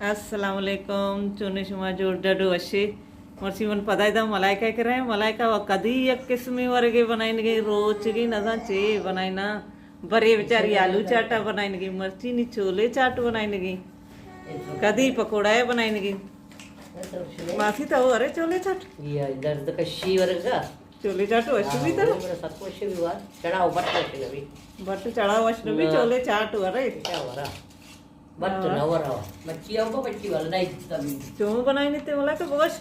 السلام علیکم، چونے شما؟ جوڑ ڈڈ وشے؟ مرچی من پدا ادا ملائکہ کرا، ملائکہ و کدی یک قسمے ورگے بنائینگے، روچگی نزان چے بنائینا، برے بیچاری آلو چاٹا بنائینگی، مرچی نی چولے چاٹ بنائینگی، کدی پکوڑا بنائینگی۔ ماسی تو ارے چولے چاٹ؟ یہ درد کشی ورگا۔ چولے چاٹ وش بی ترا؟ ہاں، سک وش بی وار۔ چڑا بٹ وش نبی۔ بٹ چڑا وش نبی، چولے چاٹ ورے۔ کیا ورا؟ بٹ نہ ورا۔ مچھی او کو مچھی والا نہیں تم۔ چون بنائی نہیں تے والا تو بگش۔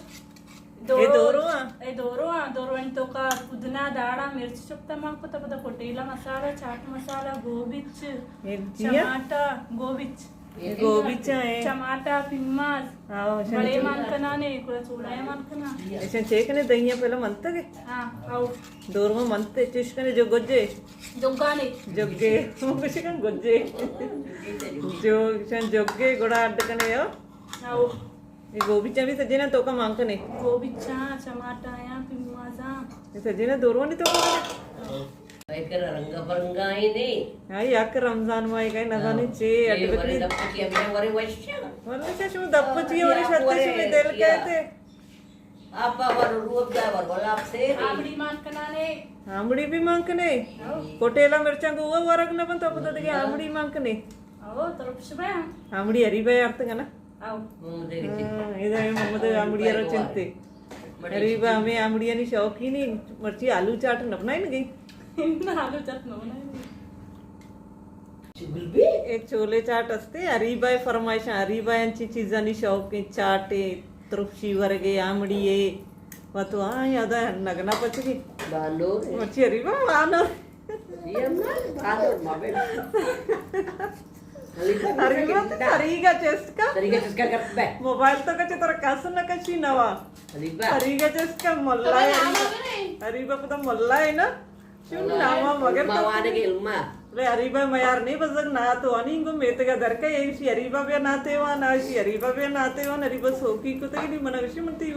اے دورو آ۔ اے دورو آ، دورو ان تو کا پودنا داڑا مرچ چکتا مان کو تب دا کوٹیلا مسالہ، چاٹ مسالہ، گوبیچ، چماٹا، گوبیچ۔ گوبیچ اے۔ چماٹا، پیماز۔ ہاں، بڑے مان کنانے، گڑا چوڑا مان کنا۔ ایشاں چے کنے دئیاں پہلا منتگے؟ ہاں، آؤ۔ دورما منتے چش کنے جو گجے۔ جگانے۔ جگے۔ مکشکن گجے۔ جو، ایشاں جگے گڑا اڈ کنے ہو۔ آؤ۔ یہ گوبیچاں بھی سجے نا توکا مان کنے۔ گوبیچاں، چماٹا یا پیمازاں۔ یہ سجے نا دورمانی توکا مان کنے۔ ایک رنگ برنگا اے نے۔ ہاں، یک رمضان ماہ گئے، نزانی چے، اڈ بکری۔ دپ چی ہمیں ورے وشا۔ ورے وشا شما دپ چی ورے شتے شما دل کہتے۔ آپ ور روب جا ور گلاب سے۔ آمڑی مان کنانے۔ آمڑی بھی مان کنے۔ ہاں۔ کوٹیلا مرچاں کو وہ ورگ نہ بنتا پتہ دگے آمڑی مان کنے۔ او، ترپ شبہ۔ آمڑی ہری بے ارت کنا۔ آؤ۔ ہاں، ادا ہمے محمد آمڑی ءَ را چنتے۔ ارے با، ہمے آمڑیانی شوقین ایں، مرچی آلو چاٹ نہ بنائینگی؟ نہ، آلو چاٹ نہ بنائینگی۔ اے چولے چاٹ استے، اریبا ءِ فرمائشاں، اریبا ءَ انچیں چیزانی شوقیں، چاٹے، ترپشی ورگے، آمڑی اے، و تو آں یادا نگنا پچگی۔ بانور۔ مرچی اریبا بانور۔ اریبا تو سریگا چست کا۔ سریگا چست کا کرت بے۔ موبائل تو کچے تر کس نہ کشی نوا۔ اریبا۔ سریگا چست کا ملا ہے۔ اریبا پتا ملا ہے نا۔ چون ناما مگر تو۔ لے اریبا میار نہیں بزگ نا تو انی گو میتگا درکا ایشی اریبا بیا ناتے وان، ایشی اریبا بیا ناتے وان، اریبا سوکی کو تگی نہیں منا وشی منتی۔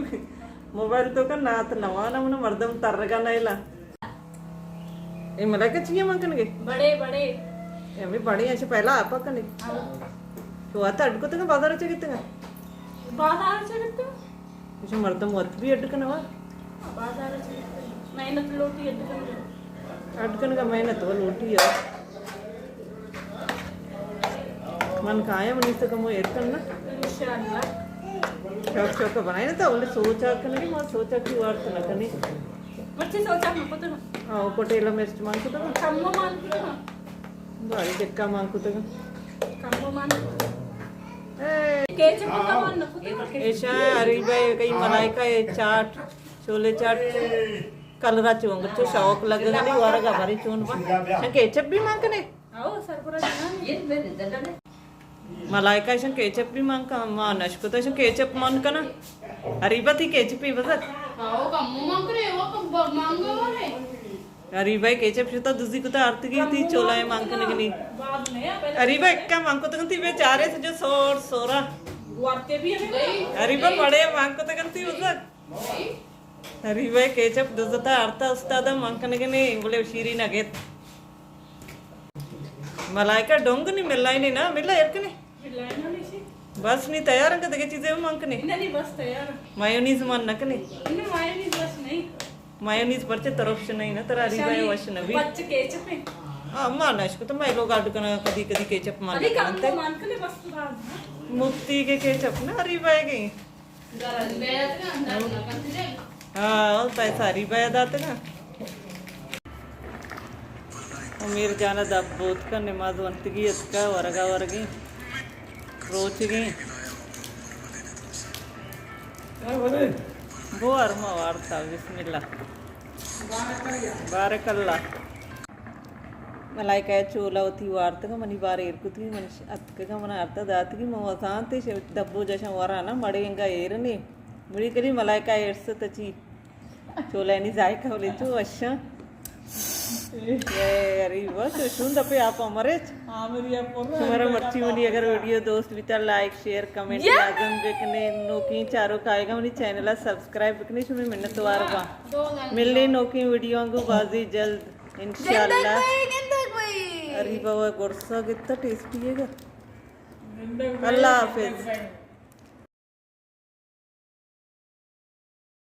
موبائل تو کا نات نوانا منا مردم ترگا نیلا۔ اے ملائکہ چیئے مان کنگے؟ بڑے، بڑے۔ اے ہمیں بڑے ہیں، پہلا آپا کنے۔ ہاں۔ تو آتا اڈ کتگا، بازار چا گتگا؟ بازار چا گتگا؟ اسے مردم وت بھی اڈ کنوا۔ بازار چا گتگا۔ محنت لوٹی اڈ کنگا۔ اڈ کنگا محنت و لوٹی ہے۔ من کایا منی تو کمو ایر کرنا۔ انشاءاللہ۔ شوق شوق بنائے نا تو، بولے سوچا کنگے، ما سوچا کی وارت نہ کنی۔ مرچی سوچا مان کتگا۔ ہاں، پٹیلا مرچ مان کتگا۔ کمو مان کتگا۔ باری چکا مان کتگا۔ کمو مان کتگا۔ اے۔ کیچپ کمو مان کتگا۔ ایشا اریبا کئی ملائکہ اے چاٹ، چولے چاٹ، کلرا چونگ، چو شوق لگگا نہیں، ورگا بری چون با۔ شن کیچپ بھی مان کنے؟ آؤ، سربراہ جنان۔ ملائکہ ایشن کیچپ بھی مان کن، ما نشکتا ایشن کیچپ مان کنا۔ اریبا تی کیچپی بزگ۔ آؤ، کمو مان کنے، وہ کم ب-، مانگو ورے۔ اریبا کیچپ شتا دزی کتا آرتگی تی چولائے مان کنگنی۔ اریبا اکا مان کتگن تی بیچارے سجو سور سورا۔ اریبا بڑے مان کتگن تی بزگ۔ اریبا کیچپ دزتا آرتا استادا مان کنگنی، بلے شیری نگیت۔ ملائکہ ڈونگ نی ملائی نی نا، ملا ایر کنے۔ ملائی نا نیشی۔ بس نی تیار انگا دگہ چیزے ہم مان کنے۔ نہ نی بس تیار۔ مایونیز مان نہ کنے۔ نہ مایونیز بس نہیں۔ مایونیز پرچے ترپش نہیں نا، ترا اریبا وش نبی۔ پچ کیچپ ہے۔ ہاں، مان اشکو تو میں لوگ اڈ کنا کدی کدی کیچپ مان کنے۔ کم مان کنے بس تو باز۔ مفتی کے کیچپ نا اریبا گئی۔ ہاں، پیسہ اریبا داتگا۔ امیر جانا دپ بوتکا، نماز ونتگی اتکا، ورگا ورگی، روچگی۔ بو ارما وارتا، بسم اللہ۔ بارک اللہ۔ ملائکہ ءَ چولا وتی وارتگ ءُ منی بار ایر کتگی، من اتکگاں، من ءَ ارتا داتگی، من وزانت ڈبو جشن ورا نا مڑے انگا ایر نے۔ مڑی کلی ملائکہ ءَ ارس تچی۔ چولانی ذائقہ ولے چو وشاں۔ اے، ارے، بس شون دپے آپ امرچ۔ شمارا مرچی منی اگر ویڈیو دوست بیتا، لائک، شیئر، کمنٹ لازم بکنے۔ نوکیں چاروک آئیگا منی چینل ءَ سبسکرائب بکنے، شمے منتوار باں۔ ملے نوکیں ویڈیو آں گوں بازی جلد۔ انشاءاللہ۔ گندگ بھائی، گندگ بھائی۔ اری بابا گرسا گتا ٹیسٹی ہے گا۔ گندگ بھائی، اللہ حافظ۔ گندگ بھائی۔